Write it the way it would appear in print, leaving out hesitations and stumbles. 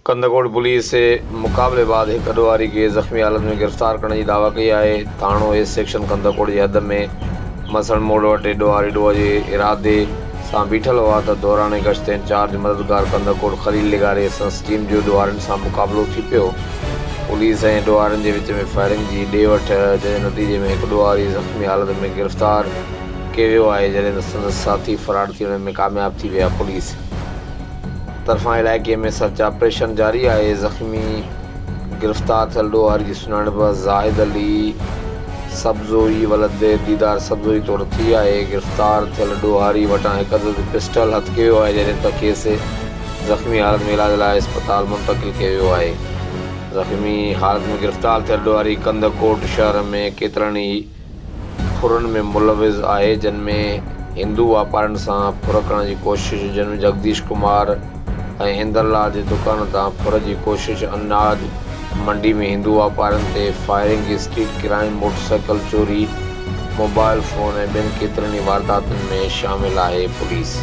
Kandhkot police مقابلي بعد هڪ ڏوهاري کي زخمي حالت ۾ گرفتار ڪرڻ جي دعويٰ ڪئي آهي. ٿاڻو ايس سيڪشن ڪنڌڪوٽ جي حد ۾ مسڻ موڙ وٽ ڏوهاري ڏوهه جي ارادي سان بيٺل هئا ته دوران گشت انچارج مددگار ڪنڌڪوٽ خليل لغاري سنس ٽيم جو ڏوهارين سان مقابلو ٿي پيو. پوليس ۽ ڏوهارين جي وچ ۾ فائرنگ جي ڏي وٺ جنهن جي نتيجي ۾ هڪ ڏوهاري زخمي حالت ۾ گرفتار ڪيو ويو آهي جڏهن ته سندس ساٿي فرار ٿيڻ ۾ ڪامياب ٿي ويا. پوليس. طرفان علائقي ۾ سرچ آپريشن جاري آهي، زخمي گرفتار ٿيل ڏوهاري جي سڃاڻپ زاهد علي سبزوئي ولد ديدار سبزوئي طور ٿي آهي، گرفتار ٿيل ڏوهاري وٽان هڪ عدد پسٽل هٿ ڪيو ويو آهي جڏهن ته کيس زخمي حالت ۾ علاج لاء اسپتال منتقل ڪيو ويو آهي، زخمي حالت ۾ گرفتار ٿيل ڏوهاري ڪنڌڪوٽ شهر ۾ ڪيترن ئي. ڦرن ۾ ملوث آهي جن ۾ هندو واپارين سان ڦر ڪرڻ جي ڪوشش جن ۾ جگديش ڪمار ۽ اندر لال جي دڪان تان ڦر جي ڪوشش اناج منڊي ۾ هندو واپارين تي firing street crime motorcycle چوري موبائل فون ۽ ٻين ڪيترن ئي وارداتن ۾ شامل آهي پوليس.